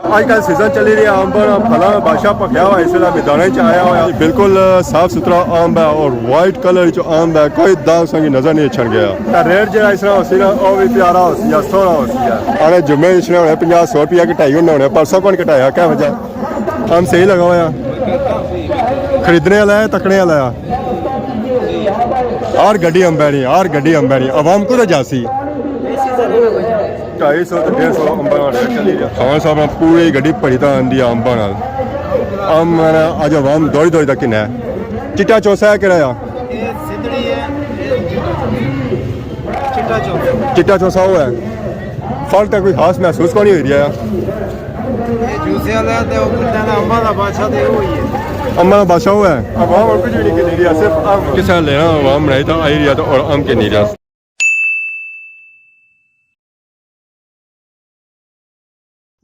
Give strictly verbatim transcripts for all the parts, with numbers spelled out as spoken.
آج کل سیزن چلی رہی ہے امب، پھلاں بادشاہ پکیا ہوا، اس ویلے میدانیں چ آیا ہوا۔ بالکل صاف ستھرا امب ہے اور وائٹ کلر چ امب ہے، کوئی داغ سنگی نظر نہیں اچھن گیا۔ تے ریٹ جڑا اس طرح ہوسی نا، او بھی پیارا ہوسی یا سوہنا ہوسی ہے۔ آنے جمعے اس نے ہونے پنجاہ سو روپیہ کٹائی ہونے ہونے، پرسوں کون کٹایا، کیا وجہ؟ امب صحیح لگا ہوا ہے؟ خریدنے والا ہے، تکنے والا ہے؟ ہر گڈی امب ہے نہیں، ہر گڈی امب ہے نہیں، عوام کو تو جاسی۔ ڈھائی سو تے ڈیڑھ سو امباں نا ریٹ چلی رہیا۔ خان صاحب نے پوری گڈی بھری تاں آندی ہے امباں نال۔ امب نا اج عوام دوڑی دوڑی تک کنا ہے۔ چٹا چوسا ہے کہڑا آ؟ اے سندھڑی ہے، اے چٹا چوسا۔ چٹا چوسا وہ ہے۔ فرق تے کوئی خاص محسوس کونی ہوئی رہیا۔ اے جوسے والا تے او بندہ نا امباں دا بادشاہ تے وہی ہے۔ امباں دا بادشاہ وہ ہے۔ عوام اور کچھ بھی نہیں کہہ رہی، صرف امب۔ کسے لینا عوام نہیں تھا، آئی رہیا تھا اور امب کے نہیں رہیا۔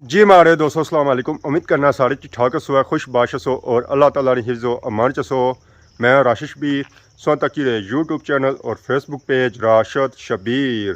جی ماڑے دوستو، السلام علیکم۔ امید کرنا سارے ٹھیک ٹھاک ہسو، خوش باش ہسو اور اللہ تعالیٰ نے حفظ و امان چ ہسو۔ میں راشد شبیر، سو تکی رہے یوٹیوب چینل اور فیس بک پیج راشد شبیر۔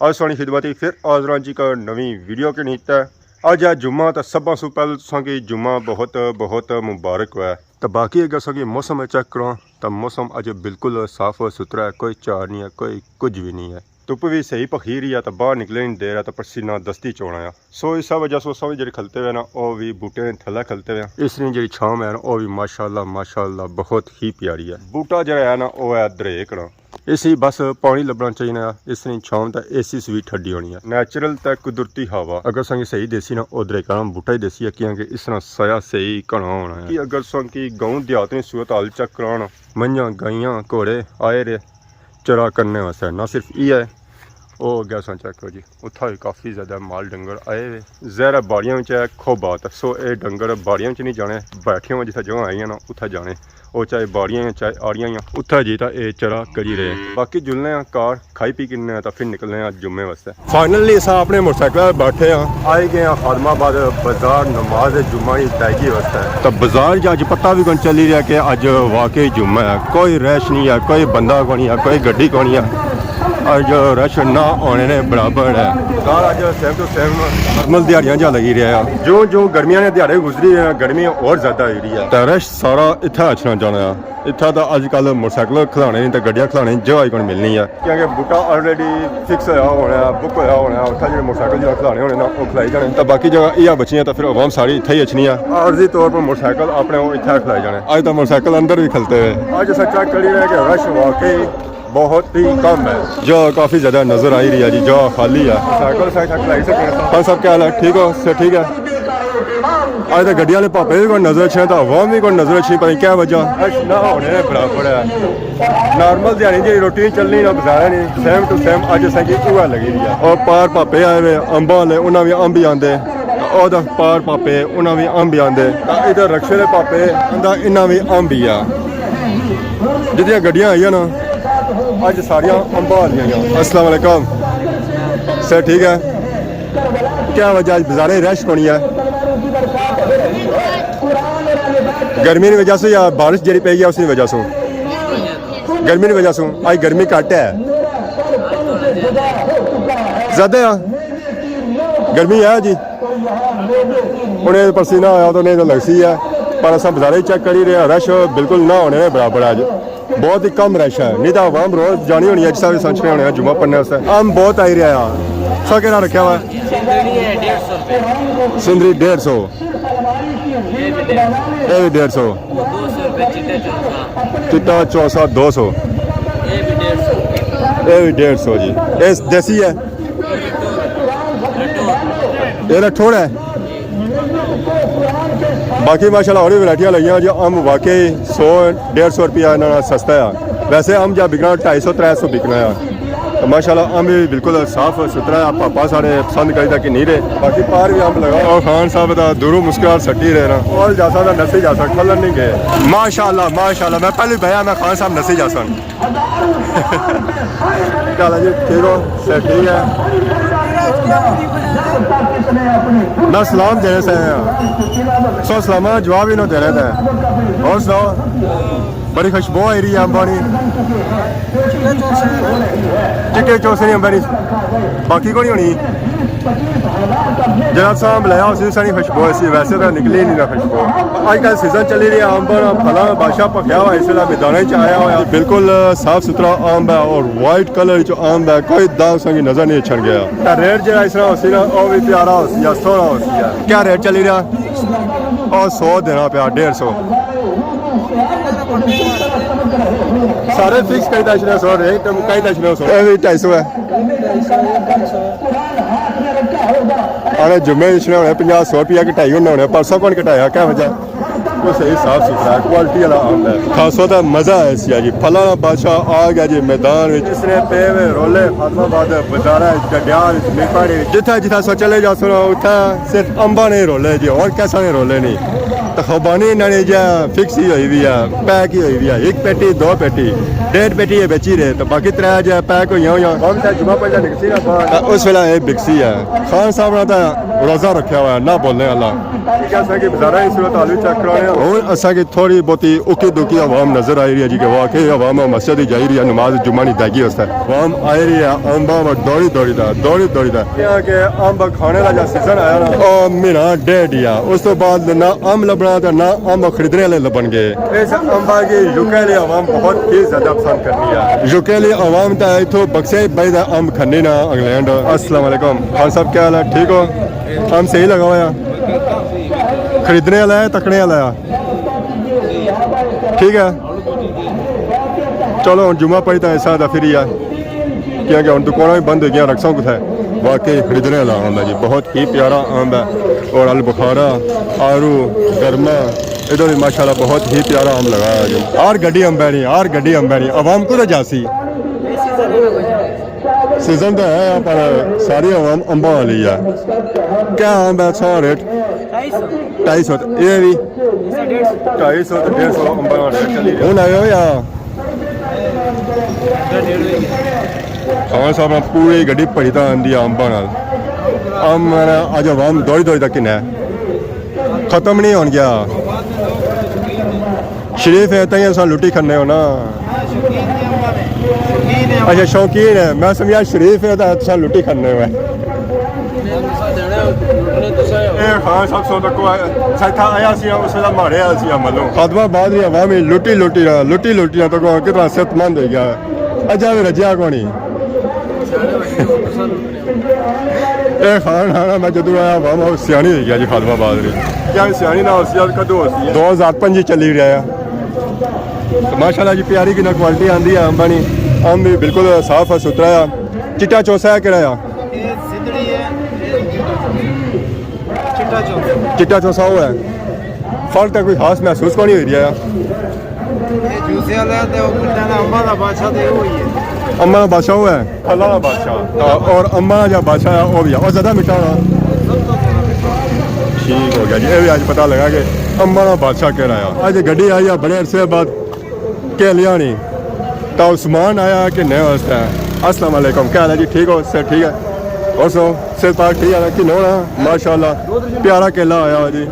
اج سانی خدمت پھر حاضر ہاں جی کا نویں ویڈیو کے نیت ہے۔ اج ہے جمعہ، تے سبھاں سو پہلے تساں کی جمعہ بہت بہت مبارک ہوئے۔ تے باقی اگر تساں کی موسم چیک کرو، تے موسم اج بالکل صاف و ستھرا ہے، کوئی چار نہیں ہے، کوئی کچھ بھی نہیں ہے۔ دھپ وی صحیح پکھی رہی ہے، تے باہر نکلے نی دیر ہے تے پسینہ دستی چونا ہے۔ سو اس وجہ سو اساں وی جڑے کھلتے ہوئے نا، او وی بوٹے نے تھلے کھلتے ہوئے۔ اس نی جڑی چھاں ہے نا، او وی ماشاءاللہ، ماشاءاللہ بہت ہی پیاری ہے۔ بوٹا جڑا ہے نا، او ہے دریک نا۔ اس نی بس پانی لبنا چاہیے نا، اس نی چھاں تے اے سی وی ٹھڈی ہونی ہے۔ نیچرل تے قدرتی ہوا۔ اگر تساں کی صحیح دیسی نا، او دریک نا بوٹا ہی دیسی ہے، کیونکہ اس طرح سایہ صحیح گھنا ہونا ہے۔ کہ اگر تساں کی گاؤں دیہات نی صورت حال چیک کرانا، منجھاں، گائیاں، گھوڑے آئے رہے، چرا کرنے واسطے۔ نہ صرف ایہہ ہے، او اگے اساں چیک کرو جی، اتھا وی کافی زیادہ مال ڈنگر آئے ہوئے۔ ظاہر ہے باڑیاں وچ ہے کھوبا، تے سو اے ڈنگر باڑیاں وچ نہیں جانے، بیٹھیاں ہوئیاں جتھا جگہ آئیاں نا اتھا جانے۔ او چاہے باڑیاں یا چاہے آڑیاں یا اتھا جی تاں اے چرا کری رہے۔ باقی جلنے آں کار، کھائی پی کنے آں تاں پھر نکلنے آں جمعے واسطے۔ فائنلی اساں اپنے موٹر سائیکل پر بیٹھے ہاں، آئی گئے ہاں خادم آباد بازار نماز جمعہ نی ادائیگی واسطے۔ تے بازار جا اج پتہ وی کون چلی رہیا کہ اج واقعی جمعہ ہے، کوئی رش نہیں ہے، کوئی بندہ کونی ہے، کوئی گڈی کونی ہے۔ اج رش نہ ہونے نے برابر ہے۔ بازار اج سیم ٹو سیم نارمل دیہاڑیاں جا لگی رہیا ہے۔ جوں جوں گرمیاں نے دیہاڑے گزری رہے ہیں، گرمی اور زیادہ ہوئی رہی ہے۔ تے رش سارا اتھا اچھنا جانا ہے۔ اتھا تاں اج کل موٹر سائیکل کھلانے نی تے گڈیاں کھلانے نی جگہ ہی کون ملنی ہے، کیونکہ بوٹا آلریڈی فکس ہویا ہونا ہے، بک ہویا ہونا ہے۔ اتھا جڑے موٹر سائیکل جڑا کھلانے ہونے نا، او کھلائی جانے۔ تے باقی جگہ ایہہ بچیاں تاں پھر عوام ساری اتھا ہی اچھنی ہے۔ عارضی طور پر موٹر سائیکل اپنے او اتھا کھلائی جانے۔ اج تاں موٹر سائیکل اندر وی کھلتے ہوئے۔ اج اساں چیک کری رہے کہ رش واقعی بہت ہی کم ہے۔ جا کافی زیادہ نظر آئی رہی ہے جی، جا خالی ہے۔ سائیکل سائیکل کھلائی سکتے ہیں۔ ہاں صاحب، کیا حال ہے؟ ٹھیک ہو؟ صحت ٹھیک ہے؟ اج تاں گڈی والے پاپے وی کون نظر اچھے، تاں عوام وی کون نظر اچھی، پتہ نہیں کیا وجہ۔ رش نہ ہونے نے برابر ہے۔ نارمل دیہاڑی جی روٹین چلنی نا بازاراں نی، سیم ٹو سیم اج اساں کی اوہا لگی رہی ہے۔ او پار پاپے آئے ہوئے امباں والے، انہاں وی امب ہی آندے۔ او دا پار پاپے، انہاں وی امب ہی آندے۔ تاں ادھر رکشے دے پاپے، انہاں وی امب ہی آ۔ جتنیاں گڈیاں آئیاں نا، اج ساریاں امباں والیاں آئیاں۔ السلام علیکم۔ صحت ٹھیک ہے؟ کیا وجہ اج بازاریں رش کونی ہے؟ گرمی نی وجہ سے یا بارش جڑی پئی ہے اس نی وجہ سے؟ گرمی نی وجہ سے۔ اج گرمی گھٹ ہے۔ زیادہ ہے؟ گرمی ہے جی۔ انہیں پسینہ آیا تو نہیں تو لگسی ہے۔ پر اساں بازارے چیک کری رہے ہیں، رش بالکل نہ ہونے نے برابر ہے اج۔ بہت ہی کم رش ہے، نہیں تو عوام روز جانی ہونی ہے، جس طرح سنچنے ہونے ہیں جمعہ پڑھنے واسطے۔ امب بہت آئی رہا ہے۔ سا کہنا رکھا ہوا ہے؟ سندھڑی ہے ڈیڑھ سو روپے۔ سندھڑی ڈیڑھ سو۔ یہ بھی ڈیڑھ سو۔ اے بھی ڈیڑھ سو۔ دو سو روپے چٹا چوسا۔ چٹا چوسا دو سو۔ یہ بھی ڈیڑھ سو روپے۔ اے بھی ڈیڑھ سو جی۔ اے دیسی ہے؟ یہ لٹھوڑ ہے۔ باقی ماشاءاللہ اور بھی ورائٹیاں لگیاں جی، امب واقعی سو ڈیڑھ سو روپیہ انہاں نا سستا ہے۔ ویسے امب جا بکنا ڈھائی سو ترے سو بکنا ہے۔ تو ماشاءاللہ امب بھی بالکل صاف ستھرا ہے، پاپا سارے پسند کری تک نہیں رہے۔ باقی پار بھی امب لگا۔ اور خان صاحب دا دوروں مسکراہٹ سٹی رہے نا۔ اور جاسا دا نسی جاسا، کھلن نہیں گئے۔ ماشاءاللہ، ماشاءاللہ، میں پہلی بیا میں خان صاحب نسی جاسن۔ کیا حال ہے جی؟ ٹھیک ہو؟ صحت ٹھیک ہے؟ میں سلام دینے سے آیا۔ سو سلاماں نا جواب ہی نہ دینے تے۔ اور سناؤ؟ بڑی خوشبو آئی رہی ہے امباں نی۔ چٹے چوسے نی امباں نی۔ باقی کونی ہونی۔ جناب صاحب، لایا اسی سانی خوشبو سی، ویسے تو نکلی نہیں نا خوشبو۔ آج کل سیزن چلی رہی ہے، امب نا پھلاں نا بادشاہ پکیا ہوا، اس ویلے میداناں چ آیا ہوا۔ بالکل صاف ستھرا امب ہے اور وائٹ کلر چ امب ہے، کوئی داغ سانگی نظر نہیں اچھن گیا۔ تے ریٹ جڑا اس طرح ہوسی نا، او بھی پیارا ہوسی ہے، سوہنا ہوسی ہے۔ کیا ریٹ چلی رہا؟ او سو دینا پیا، ڈیڑھ سو۔ سارے فکس کئی دچنے سو، ریٹ کئی دچنے سو۔ اے بھی ڈھائی سو ہے۔ آنے جمعے اچھنے ہونے پنجاہ سو روپیہ کٹائی ہونے ہونے، پرسوں کون کٹایا؟ کیا وجہ؟ وہ صحیح صاف ستھرا ہے، کوالٹی والا امب ہے۔ کھاسو تے مزہ آیا سی جی، پھلاں نا بادشاہ آ گیا جی میدان وچ۔ اس نے پے ہوئے رولے فاطمہ آباد بازاراں وچ، ڈڈیال وچ، میرپور وچ، جتھے جتھے سو چلے جاسو نا، اتھے صرف امباں نے رولے جی، اور کسے نے رولے نہیں۔ تے خوبانی انہاں نے جی فکس ہی ہوئی ہوئی ہے، پیک ہی ہوئی ہوئی ہے، ایک پیٹی، دو پیٹی، ڈیڑھ پیٹی یہ بیچی رہے، تے باقی ترے جی پیک ہوئیاں ہوئیاں۔ ہن تے جمعہ پڑھنا نکسی نا باہر۔ تے اس ویلے یہ بکسی ہے۔ خان صاحب نا تے روزہ رکھیا ہوا ہے، نہ بولنے والا۔ ٹھیک ہے، اساں کی بازاراں کی صورت حال وی چیک کرانے ہاں۔ ہن اساں کی تھوڑی بہتی اکی دکی عوام نظر آئی رہی ہے جی، کہ واقعی عوام مسجد ہی جائی رہی ہے نماز جمعہ نی ادائیگی واسطے۔ عوام آئی رہی ہے، امباں وا دوڑی دوڑی دا، دوڑی دوڑی دا۔ کیا کہ امب کھانے دا جا سیزن آیا نا، او مہینہ ڈیڑھ ہی آ، اس تو بعد نہ امب لبنا تے نہ امب خریدنے والے لبن گے۔ اس امبا کی یوکے والی عوام بہت ہی زیادہ پسند کرنی ہے۔ یوکے والی عوام تے اتھوں بکسے بئی دا امب کھنی نا انگلینڈ۔ السلام علیکم خان صاحب، کیا حال ہے؟ ٹھیک ہو؟ امب صحیح لگا ہوا ہے؟ خریدنے والا ہے، تکنے والا ہے؟ ٹھیک ہے، چلو ہن جمعہ پڑھی تے ایسا دا پھر ہی ہے، کیونکہ ہن دکاناں بھی بند ہوئی گیاں، رکھساں کتھے؟ واقعی خریدنے والا امب ہے جی، بہت ہی پیارا امب ہے۔ اور البخارا، آرو، گرما، ادھر بھی ماشاءاللہ بہت ہی پیارا امب لگا ہے جی۔ ہر گڈی امب ہے نہیں، ہر گڈی امب ہے نہیں، عوام کدھر جاسی؟ سیزن تو ہے پر ساری عوام امباں والی ہے۔ کیا امب ہے؟ سو ریٹ؟ ڈھائی سو۔ یہ بھی ڈھائی سو تے ڈیڑھ سو امباں نا ریٹ چلی رہیا۔ ہن آئے ہو یا؟ خان صاحب نے پوری گڈی بھری تاں آندی ہے امباں نال۔ امب اج عوام دوڑی دوڑی تک کنا ہے۔ ختم نہیں ہون گیا۔ شریف ہے تاں اساں لٹی کھنے ہو نا۔ اچھا، شوقین ہے، میں سمجھا شریف ہے تاں اساں لٹی کھنے ہوئے۔ اے خان صاحب سو تک سیتھا آیا سی، اس ویلے مارے آیا سی ملو۔ خادمہ آباد دی عوام ہی لٹی لٹی رہا، لٹی لٹی رہا تو کتنا صحت مند ہو گیا۔ اجا بھی رجیا کونی۔ اے خان آنا میں جدوں آیا عوام سیانی ہوئی گیا جی خادمہ آباد دی۔ کیا سیانی نہ ہوسی، کدوں ہوسی؟ دو ہزار پنجی چلی رہا ہے۔ ماشاءاللہ جی، پیاری کنا کوالٹی آندی ہے امبانی۔ امب بھی بالکل صاف ہے، ستھرا ہے۔ چٹا چوسا ہے کہڑا ہے؟ یہ سدھڑی ہے، یہ چٹا چوسا۔ چٹا چوسا۔ چٹا چوسا وہ ہے۔ فرق تو کوئی خاص محسوس کو نہیں ہوئی رہا ہے۔ یہ جوسے والا ہے تے وہ بولتا ہے امبا دا بادشاہ تے وہ ہی ہے۔ امبا دا بادشاہ وہ ہے؟ اللہ دا بادشاہ۔ اور امبا دا جو بادشاہ ہے وہ بھی ہے، وہ زیادہ میٹھا ہونا۔ ٹھیک ہو گیا جی، یہ بھی اج پتہ لگا کہ امبا دا بادشاہ کہڑا ہے۔ اج گڈی آئی ہے بڑے عرصے بعد۔ کہلیاں نہیں۔ تا عثمان آیا کہ نئے واسطے۔ السلام علیکم، کیا حال ہے جی؟ ٹھیک ہو؟ صحت ٹھیک ہے؟ اور سو، صحت پاک ٹھیک ہے؟ کہ نونا؟ ماشاءاللہ، پیارا کہلا آیا ہوا جی۔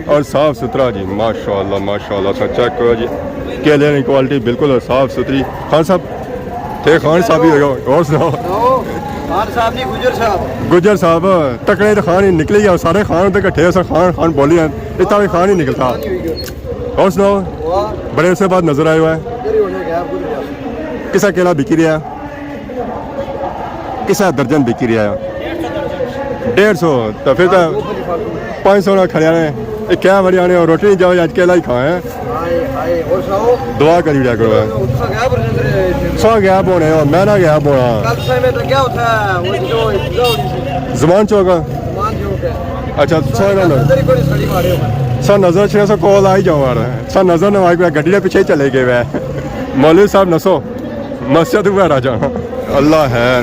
اور صاف ستھرا جی، ماشاءاللہ، ماشاءاللہ۔ سا چیک کرو جی، کہلیاں نی کوالٹی بالکل صاف ستھری۔ خان صاحب، تھے خان صاحب ہی ہو گیا۔ اور سناؤ؟ خان صاحب نہیں، گجر صاحب۔ گجر صاحب، تکڑے تے خان ہی نکلی گیا، سارے خان تے کٹھے، سا خان، خان بولی ہیں، اتنا بھی خان ہی نکلتا۔ اور سناؤ؟ واہ۔ بڑے عرصے بعد نظر آئے ہوا ہے۔ کسا کہلا بکی رہا؟ کسا درجن بکی رہا ہے؟ ڈیڑھ سو۔ تو پھر تو پانچ سو نہ کھڑے آنے۔ یہ کیا بڑی آنے اور روٹی نہیں جاؤ، اج کہلا ہی کھایا ہے۔ ہائے، ہائے، اور سناؤ؟ دعا کری رہا کرو۔ سا غائب ہونے ہو، میں نہ غائب ہونا۔ کل سا میں تو کیا ہوتا ہے، وہ جو پوجا ہونی سی۔ زمان چوک۔ زمان چوک ہے۔ اچھا، سا نہ نظر ہی کوئی سڑی مارے ہو۔ سا نظر چھے سا کال آئی جاؤ یار۔ سا نظر نہ آئی، گڈی دے پیچھے ہی چلے گئے وے۔ مولوی صاحب نسو، مسجد وغیرہ جانا۔ اللہ ہے۔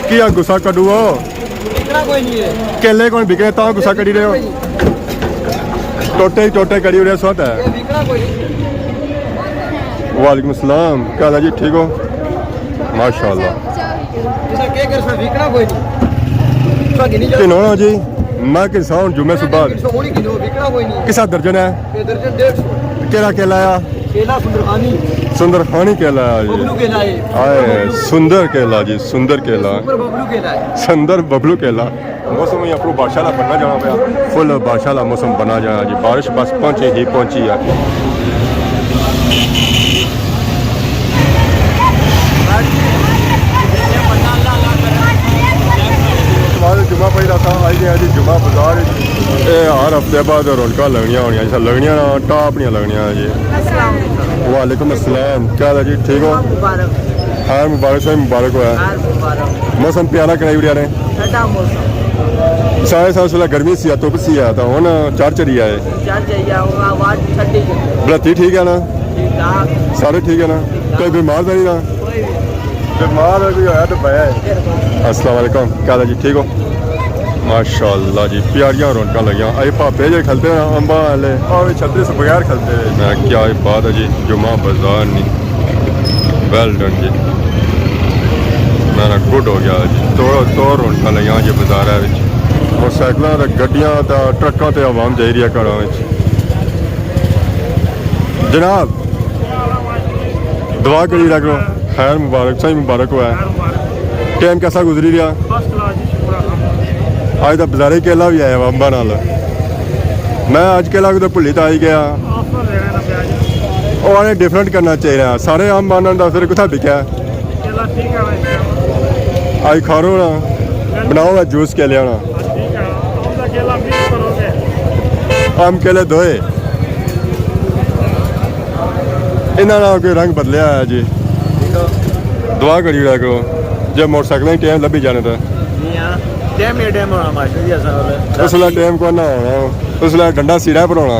کیا گسا کڈو ہو؟ وکنا کوئی نہیں ہے۔ کیلے کون بکنے تاں گسا کڈی رہے ہو؟ ٹوٹے ہی ٹوٹے کڈی رہے سوت ہے۔ یہ وکنا کوئی نہیں۔ وعلیکم السلام، کیا حال ہے جی؟ ٹھیک ہو؟ ماشاءاللہ۔ اسا کیا کرسا، وکنا کوئی نہیں۔ اسا گھنی جا۔ کنونا جی، میں کنسا ہن جمعے صبح۔ کنسا ہونی کنو، وکنا کوئی نہیں۔ کسا درجن ہے؟ یہ درجن ڈیڑھ سو۔ کیڑا کیلا آیا؟ کیلا سندرخانی۔ سندرخانی کیلا ہے جی۔ ببلو کیلا ہے۔ آئے، سندر کیلا جی، سندر کیلا۔ سپر ببلو کیلا ہے۔ سندر ببلو کیلا۔ موسم ہی اپروں بارشاں والا بننا جانا پیا۔ فل بارشاں والا موسم بننا جانا جی۔ بارش بس پہنچی ہی پہنچی ہے۔ بعد جمعہ پڑھی رہا تھا، آئی گیا جی جمعہ بازار۔ اے ہر ہفتے بعد رونقاں لگنیاں ہونیاں، جیسا لگنیاں نا، ٹاپ نیاں لگنیاں جی۔ السلام علیکم۔ وعلیکم السلام، کیا حال ہے جی؟ ٹھیک ہو؟ مبارک۔ خیر مبارک، سائیں مبارک ہوا۔ خیر مبارک۔ موسم پیارا کرائی اڑیا نے۔ ٹھنڈا موسم۔ سارے سال سلا گرمی سی، دھوپ سی ہے، تو ہن چڑھ چڑھی آئے۔ چڑھ چڑھی آئے، ہن آواز ٹھنڈی ہے۔ برتی ٹھیک ہے نا؟ ٹھیک ٹھاک۔ سارے ٹھیک ہے نا؟ ٹھیک ٹھاک۔ کوئی بیمار تو نہیں نا؟ کوئی بھی نہیں۔ بیمار کوئی ہویا تو پیا ہے۔ السلام علیکم، کیا حال ہے جی؟ ٹھیک ہو؟ ماشاءاللہ جی، پیاریاں رونقاں لگیاں۔ اے پاپے جے کھلتے ہیں امباں والے، اور چھتری سے بغیر کھلتے ہیں۔ میں کیا ہی بات ہے جی، جمعہ بازار نہیں۔ ویل ڈن جی، میرا گڈ ہو گیا جی۔ توڑو توڑ رونقاں لگیاں جی بازار وچ۔ موٹر سائیکلاں تے گڈیاں تے ٹرکاں تے عوام جائی رہی ہے گھراں وچ۔ جناب، دعا کری رکھ لو۔ خیر مبارک، سائیں مبارک ہوا ہے۔ ٹائم کیسا گزری رہیا؟ فرسٹ کلاس جی، شکر الحمدللہ۔ آج دا بازارے کیلا بھی آیا وا امبا نال۔ میں آج کیلا کو تو بھلی تو آئی گیا۔ آفر لینا نا پیا جی۔ او آنے ڈفرنٹ کرنا چاہیے۔ سارے امب آنن دا پھر کتھا بکیا؟ کیلا ٹھیک ہے بھائی۔ آج کھارو نا، بناؤ نا جوس کیلے آنا۔ ٹھیک ہے، آم دا کیلا مکس کرو گے۔ آم کیلے دوئے۔ انہاں نا کوئی رنگ بدلیا ہے جی۔ دعا کری رہا کرو، جے موٹر سائیکل ہی ٹائم لبھی جانے تے۔ نہیں یار، ٹائم ہی ٹائم ہونا ماشٹر جی، اساں کول۔ اس ویلے ٹائم کوئی نہ ہونا، اس ویلے ڈنڈا سیڑھا پر ہونا،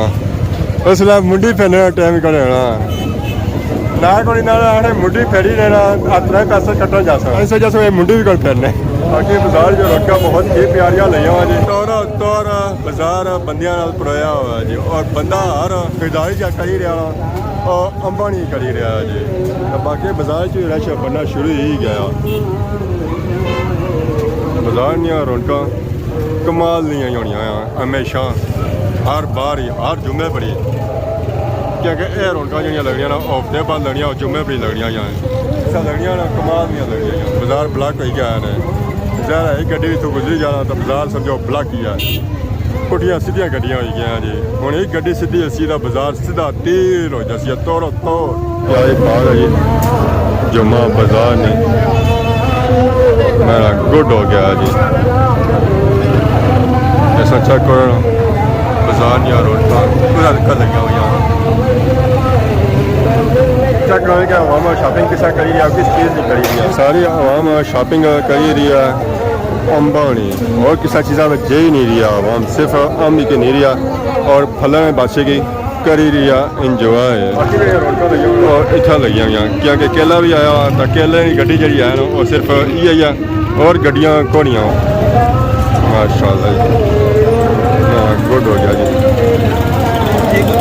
اس ویلے منڈی پھرنے نا ٹائم ہی کوئی ہونا۔ نہ کوئی نہ آنے منڈی پھیری رہنا، ہاتھ میں پیسے کٹن جا سکتا۔ اس وجہ سے منڈی بھی کوئی پھرنے۔ باقی بازار جو رکھا بہت ہی پیاریاں لگیاں ہوا جی۔ توڑو توڑ بازار بندیاں نال پرویا ہوا جی، اور بندہ ہر خریداری جا کری رہا، اور امبانی کری رہا جی۔ تے باقی بازار چ رش بننا شروع ہی گیا۔ بازار نیاں رونقاں کمال نیاں ہونیاں ہمیشہ، ہر بار ہی، ہر جمعے پر ہی۔ کیونکہ اے رونقاں جیڑیاں لگنیاں نا، او ہفتے بعد لگنیاں، او جمعے پر ہی لگنیاں یا۔ ایسا لگنیاں نا، کمال نیاں لگنیاں یا۔ بازار بلاک ہوئی گیا ہے۔ ظاہر ہے، ایک گڈی بھی تو گزری جانا تو بازار سمجھو بلاک ہی ہے۔ پٹھیاں سیدھیاں گڈیاں ہوئی گیاں جی۔ ہن ایک گڈی سیدھی اسی دا بازار سیدھا تیر ہو جاسی ہے، توڑو توڑ۔ کیا ہی بات ہے جی، جمعہ بازار نے میرا گڈ ہو گیا جی۔ ایسا چیک کرو نا، بازار نیاں رونقاں پورا لگا لگا ہوئی ہیں۔ چیک کرو کہ عوام شاپنگ کسا کری رہی ہے، کس چیز کی کری رہی ہے۔ ساری عوام شاپنگ کری رہی ہے امبانی، اور کسا چیزاں میں جائی نہیں رہی ہے عوام، صرف امب ہی کے نہیں رہی ہے، اور پھلاں نے بادشاہ کی کری رہی ہے انجوائے۔ اور اتھا لگیاں ہوئی ہیں، کیونکہ کیلا بھی آیا ہوا، تاں کیلے نی گڈی جڑی ہے نا، وہ صرف یہ ہی ہے، اور گڈیاں کونیاں۔ ماشاءاللہ جی، ہاں، گڈ ہو گیا جی۔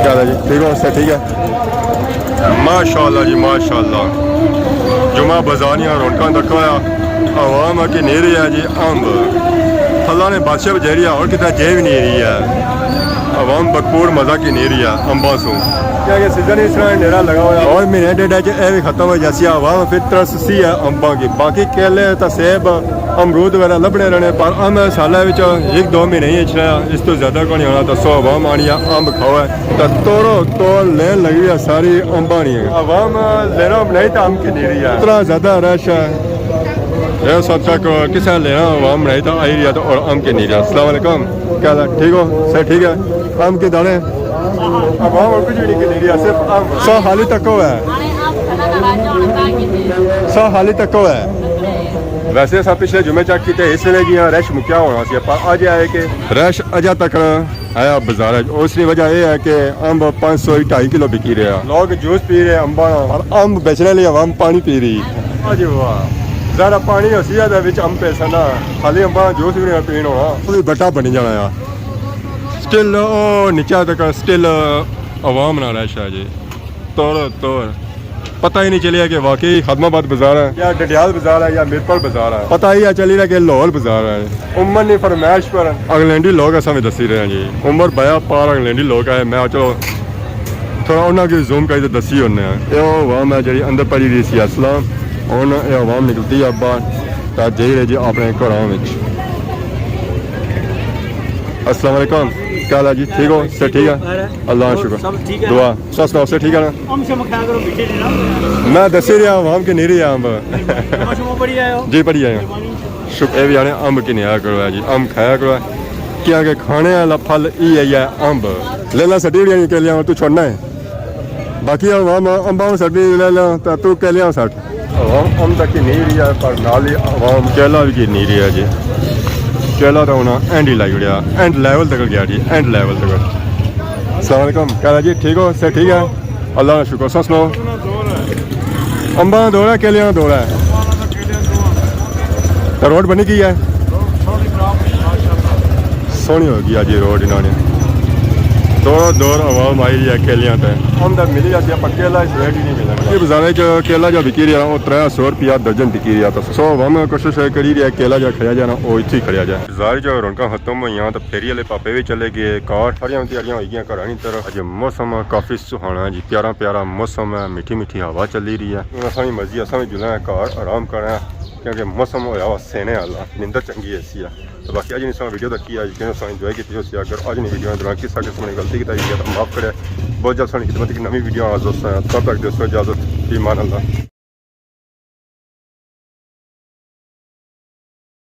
کیا حال ہے جی؟ ٹھیک ہو؟ سب ٹھیک ہے؟ ماشاءاللہ جی، ماشاءاللہ۔ جمعہ بازار نیاں رونقاں تکو ہے، عوام کی نہیں رہی ہے جی امب۔ پھلاں نے بادشاہ جیڑی ہے، اور کتنا جے بھی نہیں رہی ہے۔ عوام بھرپور مزہ کی نہیں رہی ہے امباں سوں۔ کیا کہ سیزن اس طرح نیڑا لگا ہوا ہے۔ اور مہینے ڈیڑھ چ اے بھی ختم ہو جاسی ہے، عوام پھر ترس سی ہے امباں کی۔ باقی کیلے تے سیب، امرود وغیرہ لبنے رہنے، پر امب سالے وچ ایک دو مہینے ہی اچھنا ہے، اس تو زیادہ کوئی نہیں ہونا۔ تو سو عوام آنی ہے، امب کھاؤ ہے۔ تے توڑو توڑ لین لگی ہے ساری امبانی۔ عوام لینا بنائی تے امب کی نہیں رہی ہے۔ اتنا زیادہ رش ہے۔ اے سب تک کسے لینا عوام بنائی تے آئی رہی ہے تے اور امب کی نہیں رہی ہے۔ السلام علیکم، کیا حال ہے؟ ٹھیک ہو؟ سب ٹھیک ہے؟ امب کے دانے؟ عوام اور کچھ بھی نہیں کی نہیں رہی ہے، صرف امب۔ سو حالی تک ہوا ہے۔ سو حالی تک ہوا ہے۔ ویسے اساں پچھلے جمعے چیک کیتے، اس ویلے جیاں رش مکیا ہونا سی، پر اج اے ہے کہ رش اجے تک آیا بازار وچ۔ اس نی وجہ اے ہے کہ امب پانچ سو ڈھائی کلو بکی رہیا۔ لوگ جوس پی رہے امباں نا۔ اور امب بیچنے لئی عوام پانی پی رہی۔ واہ جی واہ۔ ذرا پانی ہوسی تے وچ امب پیسن نا، خالی امباں جوس وی نہیں پین ہونا۔ او وی بٹا بنی جانا آ۔ سٹل او نیچے تک سٹل عوام نا رش ہے جی۔ توڑو توڑ۔ پتہ ہی نہیں چلیا کہ واقعی خادم آباد بازار ہے یا ڈڈیال بازار ہے یا میرپور بازار ہے۔ پتہ ہی ہے چلی رہا کہ لاہور بازار ہے۔ عمر نی فرمائش پر انگلینڈی لوگ اساں وی دسی رہے ہیں جی۔ عمر بیا پار انگلینڈی لوگ آئے۔ میں چلو تھوڑا انہاں کی زوم کری تے دسی ہونے ہیں۔ اے او عوام ہے جڑی اندر پڑی رہی سی اصلاً۔ ہن اے عوام نکلتی ہے باہر، تے جائی رہے جی اپنے گھراں وچ۔ السلام علیکم، کیا حال ہے جی؟ ٹھیک ہو؟ صحت ٹھیک ہے؟ اللہ کا شکر۔ سب ٹھیک ہے؟ دعا۔ سب سناؤ، صحت ٹھیک ہے نا؟ ہم شم کھایا کرو، میٹھے نہیں نا۔ میں دسی رہا عوام کہ نہیں رہا امب۔ ہم شم پڑی آئے ہو؟ جی، پڑی آئے ہو۔ مہربانی۔ شکر، اے بھی آنے امب کی نہیں آیا کرو ہے جی، امب کھایا کرو ہے۔ کیا کہ کھانے والا پھل ای ہے، یہ امب۔ لے لا سٹی اڑیاں کیلیاں، تو چھوڑنا ہے۔ باقی عوام امباں سٹ بھی لے لا، تے تو کیلیاں سٹ۔ عوام امب تک ہی نہیں رہی ہے، پر نال ہی عوام کیلا بھی کی نہیں رہی ہے جی۔ کیلا تو ہونا اینڈ ہی لائی اڑیا، اینڈ لیول تک گیا جی، اینڈ لیول تک۔ السلام علیکم، کیا حال ہے جی؟ ٹھیک ہو؟ صحت ٹھیک ہے؟ اللہ کا شکر، سب سناؤ۔ امباں نا دور ہے، کیلیاں نا دور ہے؟ تے روڈ بنی گئی ہے؟ سوہنی ہو گئی ہے جی روڈ انہاں نے۔ دوروں دور عوام آئی رہی ہے کیلیاں تے۔ امب تے ملی جاتی ہے، پر کیلا اس ریٹ ہی نہیں ملنا۔ یہ بازارے چ کیلا جو بکی رہیا، وہ ترے سو روپیہ درجن بکی رہیا۔ تو سو عوام کوشش کری رہی ہے کیلا جو کھڑیا جانا، وہ اتھے ہی کھڑیا جائے۔ بازار جو رونقاں ختم ہوئیاں تو فیری والے پاپے بھی چلے گئے، کار ساریاں تیاریاں ہوئی گئیاں گھراں نی طرف۔ اج موسم کافی سہانا جی، پیارا پیارا موسم ہے، میٹھی میٹھی ہوا چلی رہی ہے۔ ہن اساں وی مزی، اساں وی جلنا ہے گھر، آرام کرنا ہے، کیونکہ موسم ہویا ہوا سینے والا، نیندر چنگی ایسی ہے۔ تو باقی اج نی ساں ویڈیو تکی ہے، جی کہنا ساں انجوائے کیتی ہوسی۔ اگر اج نی ویڈیو دے دوران کسا قسم نی غلطی کیتی ہے تو معاف کرے۔ بہت جلد ساں نی خدمت اچ نوی ویڈیو حاضر ہوساں، تب تک دوستو اجازت، فی امان اللہ۔